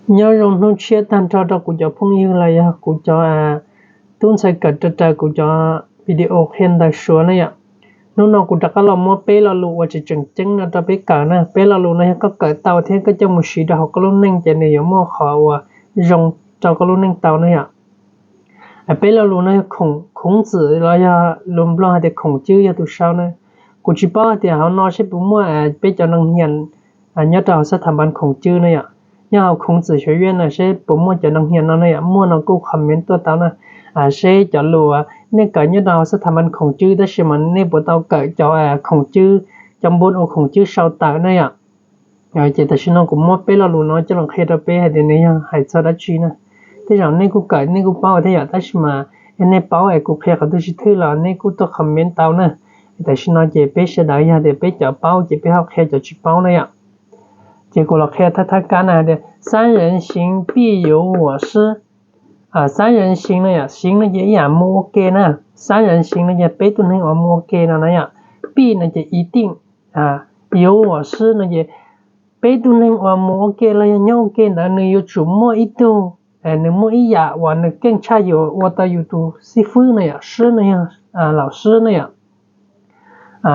Nyob zoo hnub tshiab tag nrho rau kuv cov phooj ywg los yog kuv cov tub ntxhais kawm raws raws kuv cov video qhia ntawv Suav na yom. Hnub no kuv rov qab los muab peb lo lus uas tseem tseem ceeb no rau peb kawm na. Peb lo lus no yog koj kawm tau thiab koj coj mus siv rau hauv koj lub neej ces nws yuav muaj qhov uas zoo rau koj lub neej tau na yom. Peb lo lus no yog khoom, khoom txwm los yog lus Nplog hais tias khoom cwb yog tus sau na. Kuv tsis paub hais tias hauv no seb puas muaj peb cov neeg hias nyob rau hauv xab thas npas khoom cwb na yom. Nyob hauv khoom txwm xyov yuav na seb puas muaj cov neeg hias no na yom. Muaj no kuj comment tuaj tau na. Seb cov lus nej kawm nyob rau hauv xab thas npas khoom cwb tab sis mas nej puas tau kawm cov khoom cwb, cov npun uas khoom cwb sau tawm na yom. Ces tam sim no kuv muab peb lo lus no coj los qhia rau peb hais tias nws yog hais txog dab tsi na. Tej zaum nej kuj kawm nej kuj paub thiab yom, tab sis mas yog nej paub es kuv qhia qhov twg tsis thwj los nej kuj tuaj comment tau na. Tam sim no ces peb sawv daws yog tias peb cov paub ces peb ho qhia cov tsis paub na yom. Ces kuv los qhia thawj thawj kab na hais tias 三人行必有我师. 三人行 no yom, 行 no ces ib yam mus ua ke na. 三人行 no ces peb tug neeg uas mus ua ke no na yom. 必 no ces 一定, 有我师 no ces peb tug neeg uas mus ua ke los yog nyob ua ke ntawd nws yuav tsum muaj ib tug, nws muaj ib yam uas nws keej tshaj yuav ua tau yus tus xib fwb na yom. 师 no yog 老师 na yom.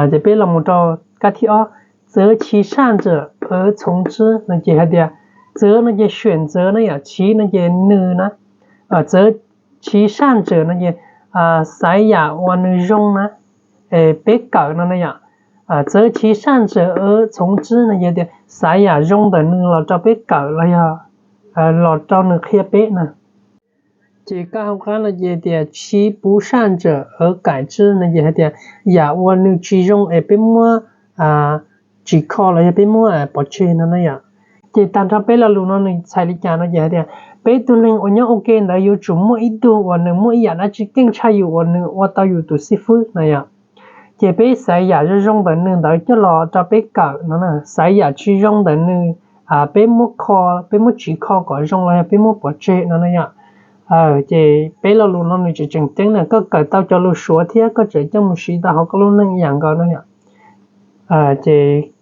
Ces peb los mus rau kab thib ob, 择其善者而从之 no ces hais tias 择 no ces 选择 na yom, 其 no ces nws na, 择其善者 no ces xaiv yam uas nws zoo na, peb kawm no na yom. 择其善者而从之 no ces tias xaiv yam zoo ntawm nws los rau peb kawm los yog los rau nws qhia peb na. Ces kab hauv qab no ces tias 其不善者而改之 no ces hais tias yam uas nws tsis zoo es peb muab tsis kho los yog peb muab pov tseg no na yom. Ces tag nrho peb lo lus no nws txhais li cas no ces hais tias peb tug neeg uas nyob ua ke ntawd yuav tsum muaj ib tug uas nws muaj ib yam dab tsi keej tshaj yus uas nws ua tau yus tus xib fwb na yom. Ces peb xaiv yam zoo zoo ntawm nws ntawd coj los rau peb kawm no na. Xaiv yam tsis zoo ntawm nws peb muab kho, peb muab tsis kho kom zoo los yog peb muab pov tseg no na yom. Ces peb lo lus no nws tseem tseem ceeb na, koj kawm tau cov lus Suav thiab koj tseem coj mus siv tau hauv koj lub neej ib yam nkaus no yom. Ces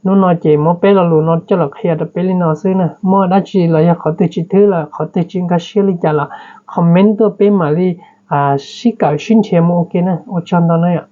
hnub no ces muab peb lo lus no coj los qhia rau peb li no xwb na. Muaj dab tsi los yog qhov twg tsis thwj los qhov twg tsis nkag siab li cas los comment tuaj peb mam li sib kawm sib nrhiav mus ua ke na. Ua tsaug ntau na yom.